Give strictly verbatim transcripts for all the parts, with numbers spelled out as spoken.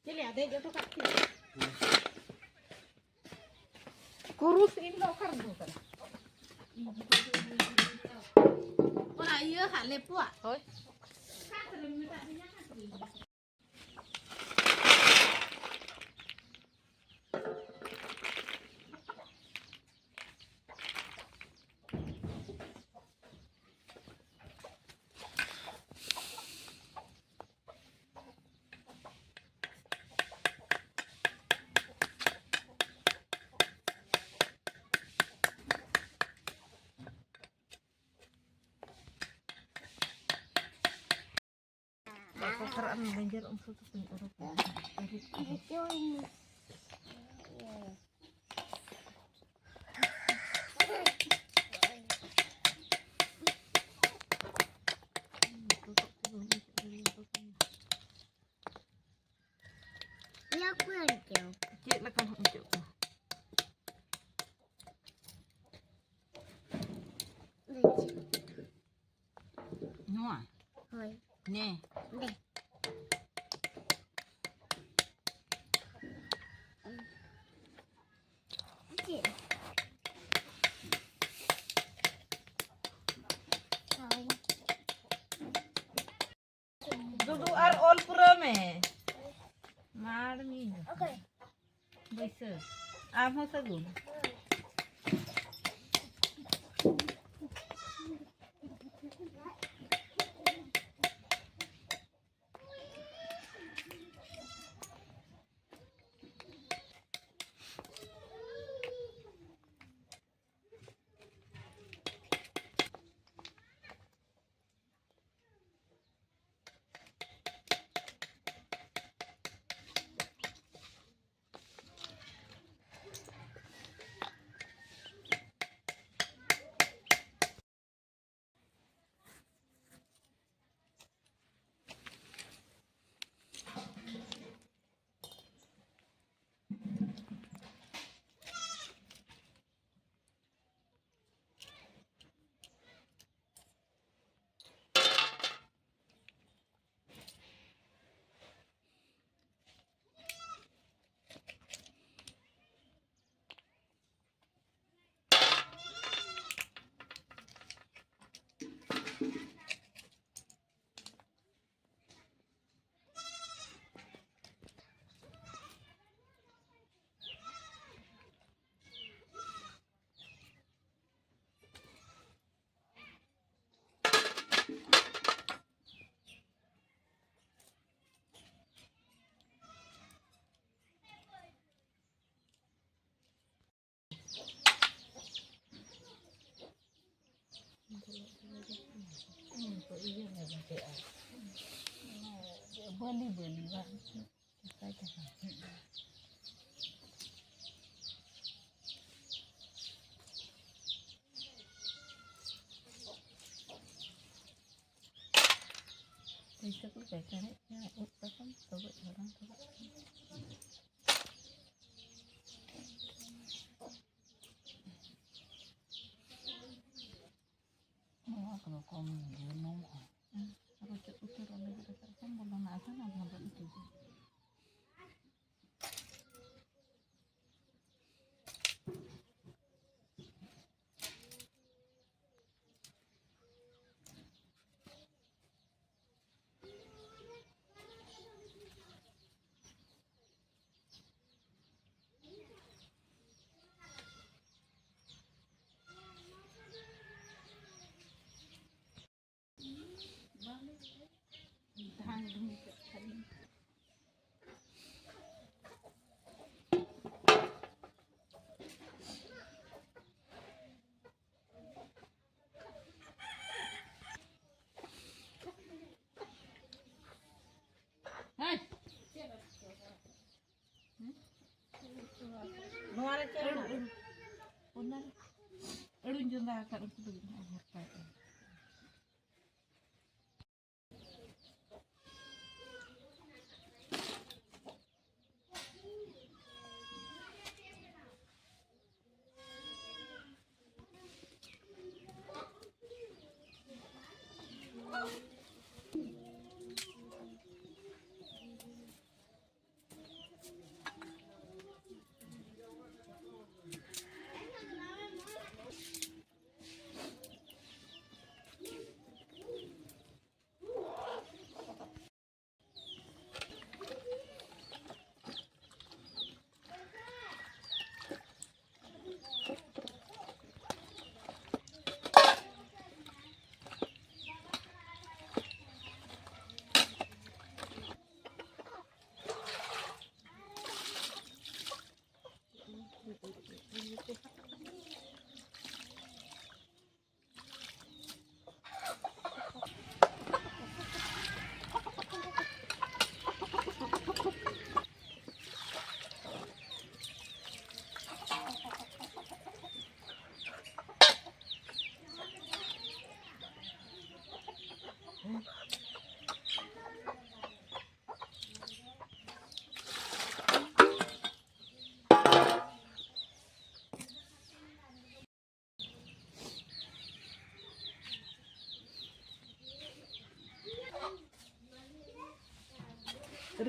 ᱪᱮᱞᱮ ᱟᱫᱮ ᱡᱚᱛᱚ ᱠᱟᱜ ᱠᱤᱱ᱾ ᱠᱩᱨᱩᱥ ᱤᱧ ᱫᱚ ᱚᱠᱟᱨᱮᱢ ᱫᱚᱦᱚ ᱠᱟᱫᱟ? ᱚᱱᱟ ᱤᱭᱟᱹ ᱦᱟᱸᱜ ᱞᱮᱯᱩᱣᱟᱜ᱾ ᱦᱳᱭ᱾ ᱚᱠᱟ ᱠᱚᱨᱮ ᱟᱢ ᱞᱮᱸᱡᱮᱨ ᱚᱝᱥᱚ ᱫᱚ ᱠᱟᱹᱡ ᱚᱰᱚᱠ ᱢᱮ᱾ ᱪᱮᱫ ᱞᱮᱠᱟ ᱦᱚᱸ ᱚᱪᱚᱜ ᱠᱟᱱᱟ? ᱱᱚᱣᱟ? ᱦᱳᱭ᱾ ᱱᱮ᱾ ᱫᱮ᱾ ᱪᱮᱫ? ᱦᱳᱭ᱾ ᱫᱩᱫᱩ ᱟᱨ ᱚᱞ ᱯᱩᱨᱟᱹᱣ ᱢᱮ᱾ ᱢᱟᱲᱢᱤ᱾ ᱚᱠᱚᱭ? ᱵᱟᱹᱭᱥᱟᱹᱠᱷ᱾ ᱟᱢ ᱦᱚᱸ ᱥᱟᱹᱜᱩᱱ᱾ ᱤᱭᱟᱹ ᱞᱮ ᱵᱩᱡᱷᱟᱹᱜᱼᱟ᱾ ᱵᱟᱹᱞᱤ ᱵᱟᱹᱞᱤ ᱵᱟᱝ? ᱪᱮᱠᱟ ᱪᱮᱠᱟ᱾ ᱯᱩᱭᱥᱟᱹ ᱠᱚ ᱵᱮᱠᱟᱨᱮᱫ ᱠᱟᱱᱟ, ᱩᱫ ᱛᱟᱠᱚ ᱛᱚᱜᱚᱡ ᱦᱟᱲᱟᱢ ᱛᱚᱜᱚᱡ ᱠᱟᱱᱟ᱾ ᱱᱚᱣᱟ ᱠᱚᱫᱚ ᱠᱚᱢ ᱜᱮ ᱱᱚᱣᱟ᱾ ᱨᱚᱪᱚᱜ ᱩᱛᱟᱹᱨᱚᱜ ᱞᱟᱹᱜᱤᱫ ᱨᱚᱪᱚᱜ ᱠᱚᱢ ᱵᱚᱞᱚᱱᱟ, ᱟᱫᱚ ᱚᱱᱟ ᱵᱷᱟᱜᱮ ᱩᱛᱩ ᱫᱚ᱾ ᱱᱚᱣᱟ ᱨᱮ ᱪᱮᱫ ᱢᱮᱱᱟᱜᱼᱟ? ᱚᱱᱟ ᱨᱮ ᱟᱹᱲᱩᱧ ᱪᱚᱸᱫᱟ ᱟᱠᱟᱫ, ᱩᱱᱠᱩ ᱞᱟᱹᱜᱤᱫ ᱦᱟᱸᱜ ᱵᱷᱚᱨᱛᱟᱭᱮᱫᱼᱟ᱾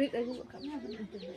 ᱨᱤᱫ ᱟᱹᱜᱩ ᱜᱚᱫ ᱠᱟᱜ ᱢᱮ, ᱟᱫᱚ ᱱᱚᱛᱮ ᱫᱚ᱾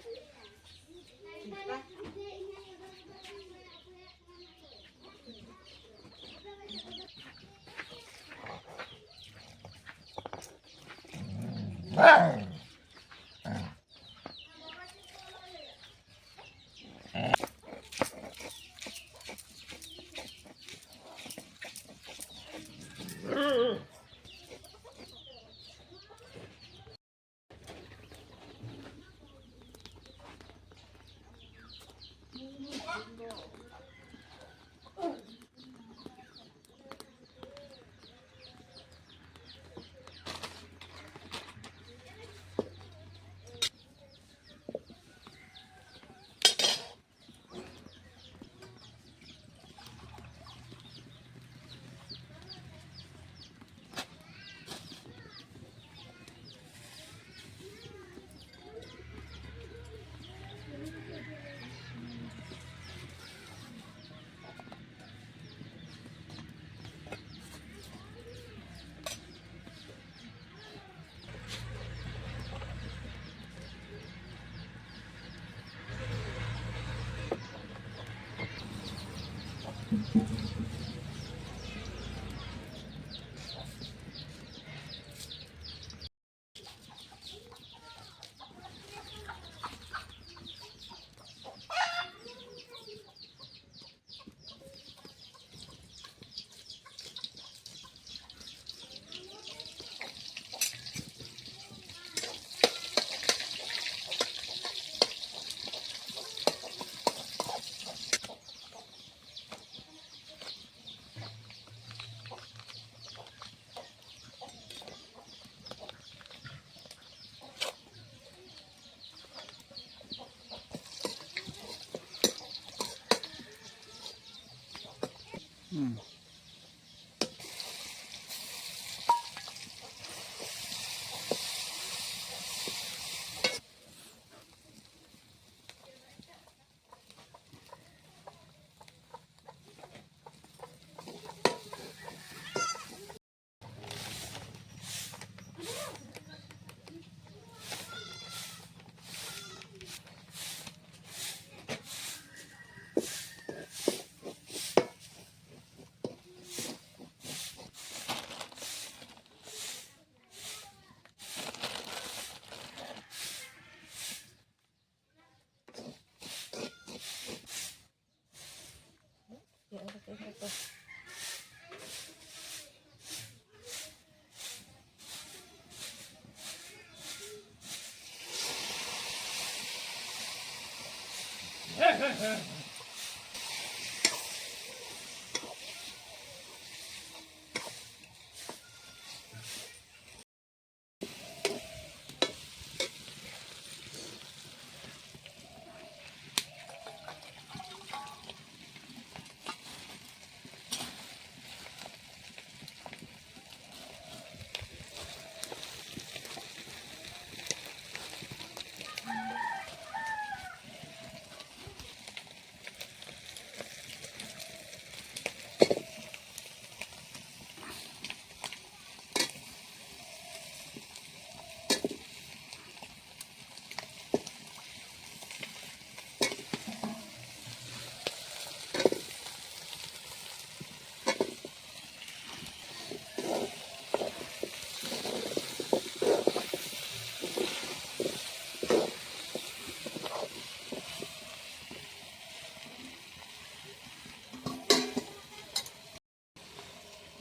ᱦᱩᱸ᱾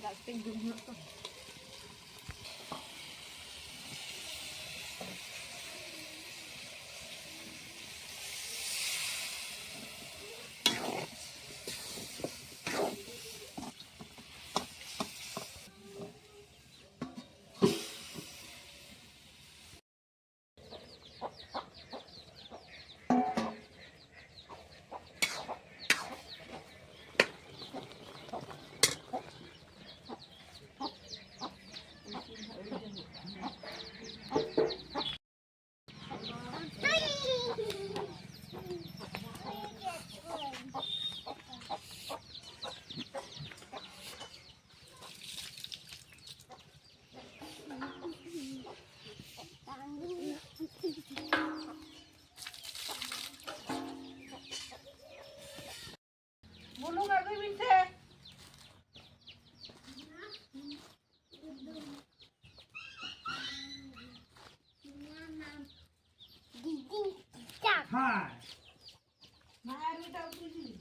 ᱫᱟᱜ ᱥᱟᱛᱮᱧ ᱫᱩᱞ ᱧᱚᱜ ᱠᱚ᱾ ᱵᱩᱞᱩᱝ ᱟᱹᱜᱩᱭ ᱵᱤᱱ ᱥᱮ᱾ ᱦᱮᱸ᱾ ᱢᱟ ᱟᱨ ᱢᱤᱫᱴᱟᱝ ᱩᱛᱩᱭ ᱵᱤᱱ᱾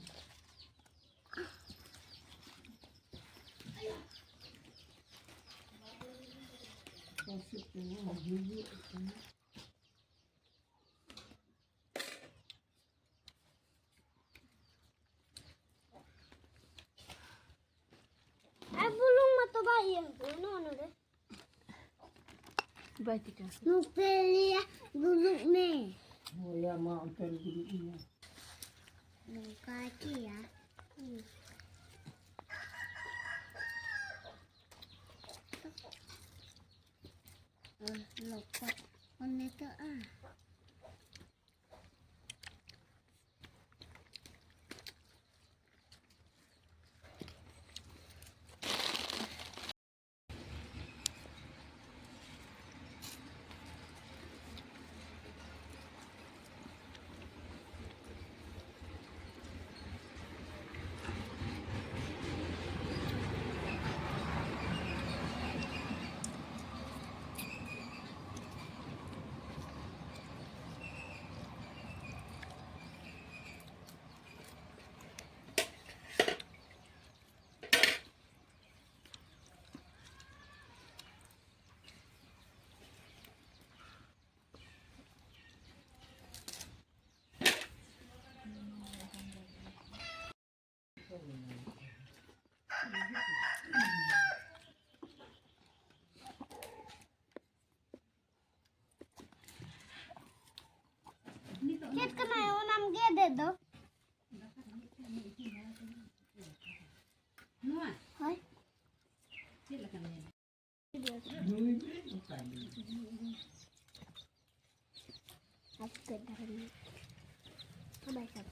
ᱤᱭᱟᱹ, ᱱᱚᱜᱼᱚ ᱱᱚᱰᱮ᱾ ᱵᱟᱭ ᱴᱷᱤᱠᱟ᱾ ᱱᱚᱛᱮ ᱨᱮᱭᱟᱜ ᱫᱩᱲᱩᱵ ᱢᱮ᱾ ᱦᱳᱭ, ᱟᱢᱟᱜ ᱚᱱᱛᱮ ᱨᱮ ᱫᱩᱲᱩᱵ ᱢᱮ᱾ ᱱᱚᱝᱠᱟ ᱠᱮᱭᱟ᱾ ᱞᱚᱠᱚᱫ ᱚᱱᱮ ᱛᱚ, ᱟ᱾ ᱪᱮᱫ ᱠᱟᱱᱟ ᱚᱱᱟᱢ ᱜᱮᱫᱮᱫ ᱫᱚ? ᱱᱚᱣᱟ? ᱦᱳᱭ᱾ ᱪᱮᱫ ᱞᱮᱠᱟᱢ ᱧᱮᱞᱟ? ᱟᱡ ᱠᱟᱹᱡ ᱫᱷᱟᱨᱮ ᱢᱮ᱾ ᱵᱟᱭ ᱥᱟᱵ᱾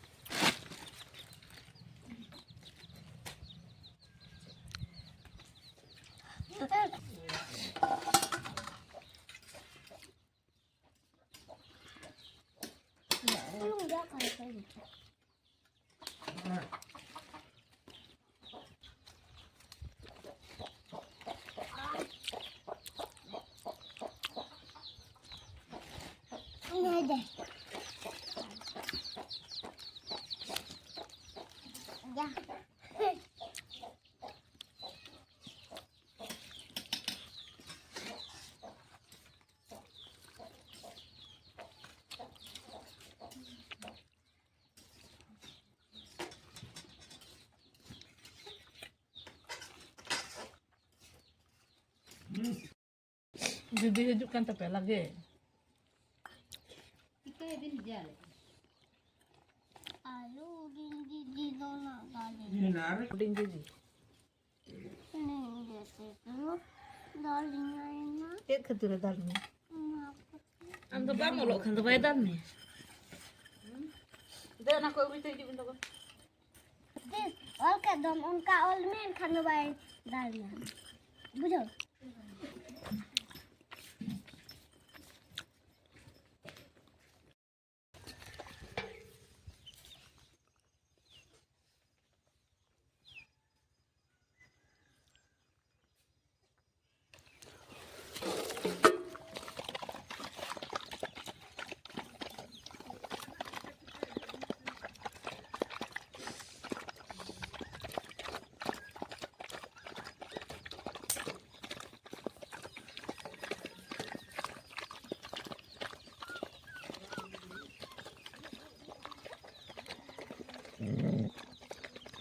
ᱫᱤᱫᱤ ᱦᱤᱡᱩᱜ ᱠᱟᱱ ᱛᱟᱯᱮᱭᱟ ᱞᱟᱜᱮ᱾ ᱪᱤᱠᱟᱹᱭ ᱵᱤᱱ ᱡᱟᱞᱮ? ᱟᱞᱩ ᱦᱩᱰᱤᱧ ᱫᱤᱫᱤ ᱫᱚ ᱞᱟᱜᱟ ᱞᱮ᱾ ᱦᱩᱰᱤᱧ ᱫᱤᱫᱤ᱾ ᱦᱩᱰᱤᱧ ᱫᱤᱫᱤ ᱫᱚ ᱫᱟᱞ ᱤᱧᱟᱭ ᱢᱟ᱾ ᱪᱮᱫ ᱠᱷᱟᱹᱛᱤᱨ ᱮ ᱫᱟᱞ ᱢᱮᱭᱟ? ᱚᱱᱟ ᱠᱷᱟᱹᱛᱤᱨ᱾ ᱟᱢ ᱫᱚ ᱵᱟᱢ ᱚᱞᱚᱜ ᱠᱷᱟᱱ ᱫᱚ ᱵᱟᱭ ᱫᱟᱞ ᱢᱮᱭᱟ᱾ ᱫᱮ, ᱚᱱᱟ ᱠᱚ ᱟᱹᱜᱩᱭ ᱛᱮ ᱦᱤᱡᱩᱜ ᱵᱤᱱ ᱞᱚᱜᱚᱱ᱾ ᱛᱤᱥ ᱚᱞ ᱠᱮᱫ ᱫᱚᱢ ᱚᱱᱠᱟ ᱚᱞ ᱢᱮ, ᱮᱱᱠᱷᱟᱱ ᱫᱚ ᱵᱟᱭ ᱫᱟᱞ ᱢᱮᱭᱟ᱾ ᱵᱩᱡᱷᱟᱹᱣ?